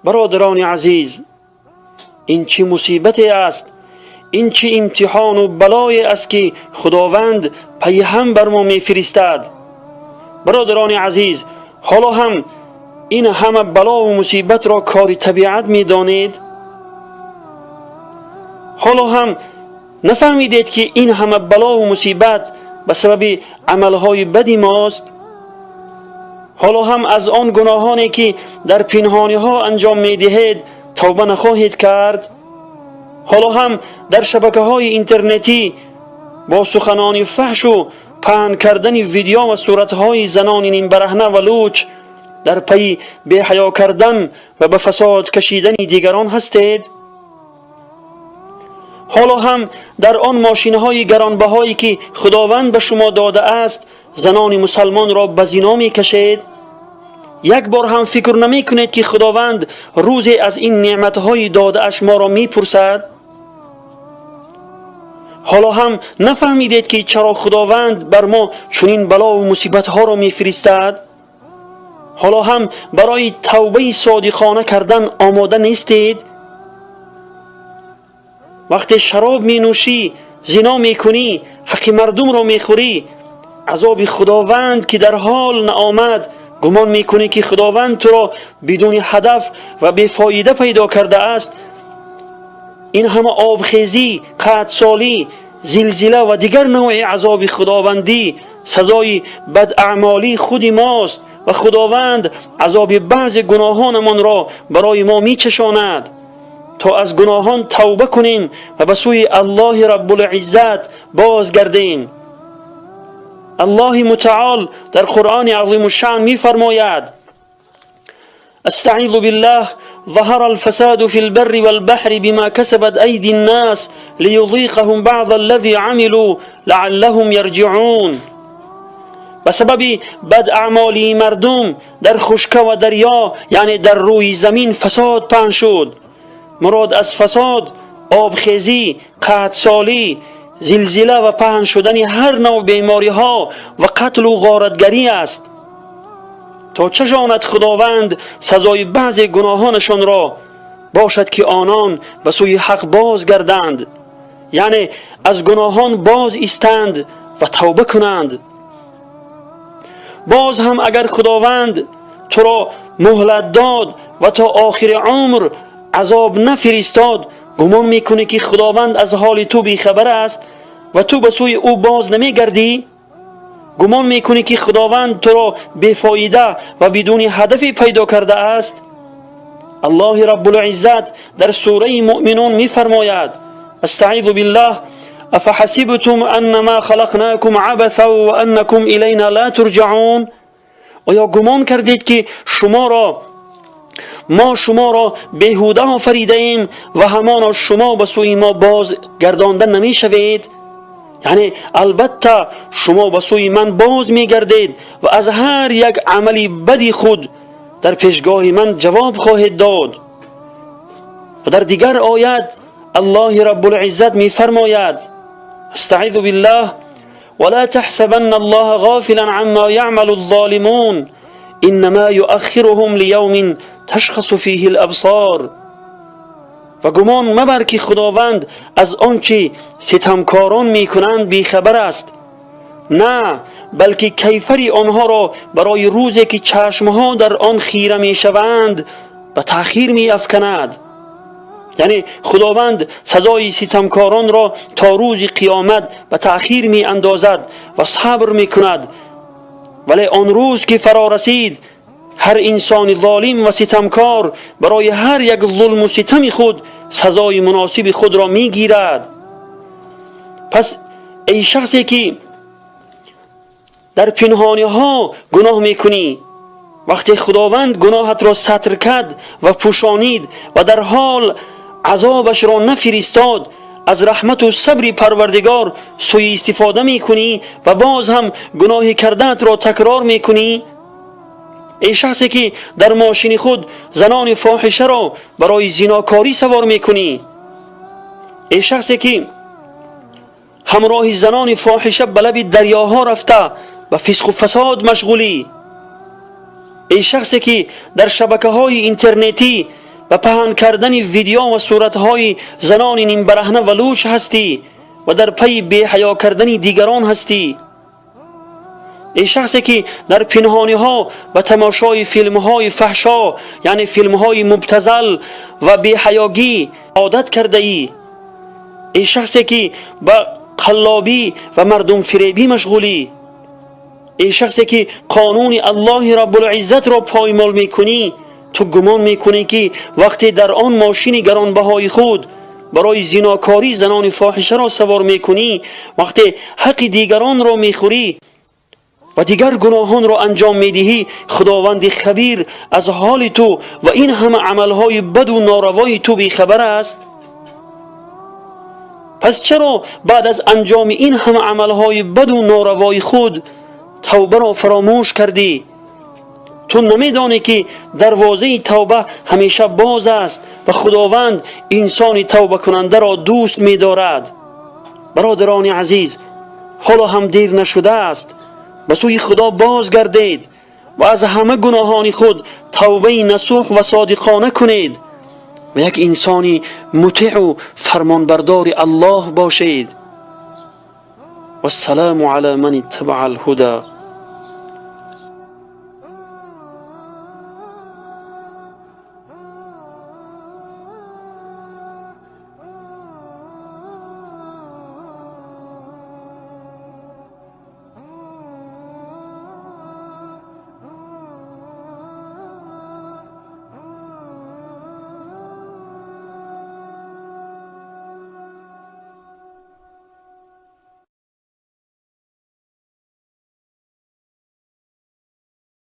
Бародарони азиз, ин чӣ мусибате аст, ин чӣ имтиҳону балое аст, ки Худованд пайҳам бар мо мефиристад. Бародарони азиз, ҳоло ҳам ин ҳама балову мусибатро кори табиат медонед? Ҳоло ҳам нафаҳмидед, ки ин ҳама балову мусибат ба сабаби амалҳои бади мост? Ҳоло ҳам аз он гуноҳоне, ки дар пинҳониҳо анҷом медиҳед, тавба нахоҳед кард? Ҳоло ҳам дар шабакаҳои интернетӣ бо суханони фаҳшу паҳн кардани видео ва суратҳои занони нимбараҳна ва луч дар пайи беҳаё кардан ва ба фасод кашидани дигарон ҳастед? Ҳоло ҳам дар он мошинҳои гаронбаҳое, ки Худованд ба шумо додааст, занони мусалмонро ба зино мекашед? Як бор ҳам фикр намекунед, ки Худованд рӯзе аз ин неъматҳои додааш моро мепурсад? Ҳоло ҳам нафаҳмидед, ки чаро Худованд бар мо чунин балову мусибатҳоро мефиристад? Ҳоло ҳам барои тавбаи содиқона кардан омода нестед? Вақте шароб менӯшӣ, зино мекунӣ, ҳаққи мардумро мехӯрӣ, азоби Худованд ки дар ҳол наомад, гумон мекунӣ, ки Худованд туро бидуни ҳадаф ва бефоида пайдо кардааст? Ин ҳама обхезӣ, қаҳтсолӣ, зилзила ва дигар навъи азоби худовандӣ сазои бадаъмолии худи мост ва Худованд азоби баъзе гуноҳонамонро барои мо мечашонад, то аз гуноҳон тавба кунем ва ба сӯи Аллоҳи Раббулиззат бозгардем. Аллоҳи Мутаол дар Қуръони Азимушшаън мефармояд: استعيذ بالله: ظهر الفساد في البر والبحر بما كسبت أيدي الناس ليذيقهم بعض الذي عملوا لعلهم يرجعون. Ба сабаби бадаъмолии мардум дар хушка ва дарё, яъне дар рӯи замин, фасод паҳн шуд. Мурод аз фасод обхезӣ, қаҳтсолӣ, зилзила ва паҳн шудани ҳар навъ бемориҳо ва қатлу ғоратгарӣ аст, то чашонад Худованд сазои баъзе гуноҳонашонро, бошад, ки онон ба сӯи ҳақ бозгарданд, яъне аз гуноҳон боз истанд ва тавба кунанд. Боз ҳам агар Худованд туро муҳлат дод ва то охири умр азоб нафиристод, гумон мекунӣ, ки Худованд аз ҳоли ту бехабар аст ва ту ба сӯи ӯ боз намегардӣ? Гумон мекунӣ, ки Худованд туро бефоида ва бидуни ҳадафе пайдо кардааст? Аллоҳи Раббулиззат дар сураи Муъминун мефармояд: استعيذ بالله: أفحسبتم أنما خلقناكم عبثا وأنكم إلينا لا ترجعون. Оё гумон кардед, ки шуморо мо шуморо беҳуда офаридаем ва ҳамоно шумо ба сӯи мо боз гардонда намешавед? Яъне албатта шумо ба сӯи ман боз мегардед ва аз ҳар як амали бади худ дар пешгоҳи ман ҷавоб хоҳед дод. Ва дар дигар оят Аллоҳи Раббулиззат мефармояд: استعيذ بالله: ولا تحسبن الله غافلا عما يعمل الظالمون إنما يؤخرهم ليوم تشخص فيه الأبصار. Ва гумон мабар, ки Худованд аз он чи ситамкорон мекунанд бехабар аст. На, балки кайфари онҳоро барои рӯзе, ки чашмҳо дар он хира мешаванд, ба таъхир меафканад. Яъне Худованд сазои ситамкоронро то рӯзи қиёмат ба таъхир меандозад ва сабр мекунад, вале он рӯз ки фаро расид, ҳар инсони золим ва ситамкор барои ҳар як зулму ситами худ сазои муносиби худро мегирад. Пас эй шахсе, ки дар пинҳониҳо гуноҳ мекунӣ, вақте Худованд гуноҳатро сатр кард ва пӯшонид ва дар ҳол азобашро нафиристод, аз раҳмату сабри Парвардигор сӯистифода мекунӣ ва боз ҳам гуноҳи кардаатро такрор мекунӣ. Эй шахсе, ки дар мошини худ занони фоҳишаро барои зинокорӣ савор мекунӣ, эй шахсе, ки ҳамроҳи занони фоҳиша ба лаби дарёҳо рафта ба фисқу фасод машғулӣ, эй шахсе, ки дар шабакаҳои интернетӣ به پهن کردن ویدیو و صورتهای زنان نیم برهنه و لوچ هستی و در پی بی حیا کردن دیگران هستی. ای شخصی که در پنهانی ها و تماشای فیلم های فحشا، یعنی فیلم های مبتذل و بی حیاگی عادت کرده ای. ای شخصی که به قلابی و مردم فریبی مشغولی. ای شخصی که قانون الله رب العزت را پایمال میکنی، تو گمان میکنی که وقتی در آن ماشین گرانبهای خود برای زیناکاری زنان فاحشه را سوار میکنی، وقتی حق دیگران را میخوری و دیگر گناهان را انجام میدهی، خداوند خبیر از حال تو و این همه عملهای بد و ناروای تو بیخبر است. پس چرا بعد از انجام این همه عملهای بد و ناروای خود توبه را فراموش کردی؟ تو نمیدانی که دروازه توبه همیشه باز است و خداوند انسان توبه کننده را دوست می‌دارد. برادران عزیز، حالا هم دیر نشده است. به سوی خدا بازگردید و از همه گناهان خود توبه نصوح و صادقانه کنید و یک انسان مطیع و فرمانبردار الله باشید. والسلام على من اتبع الهدى.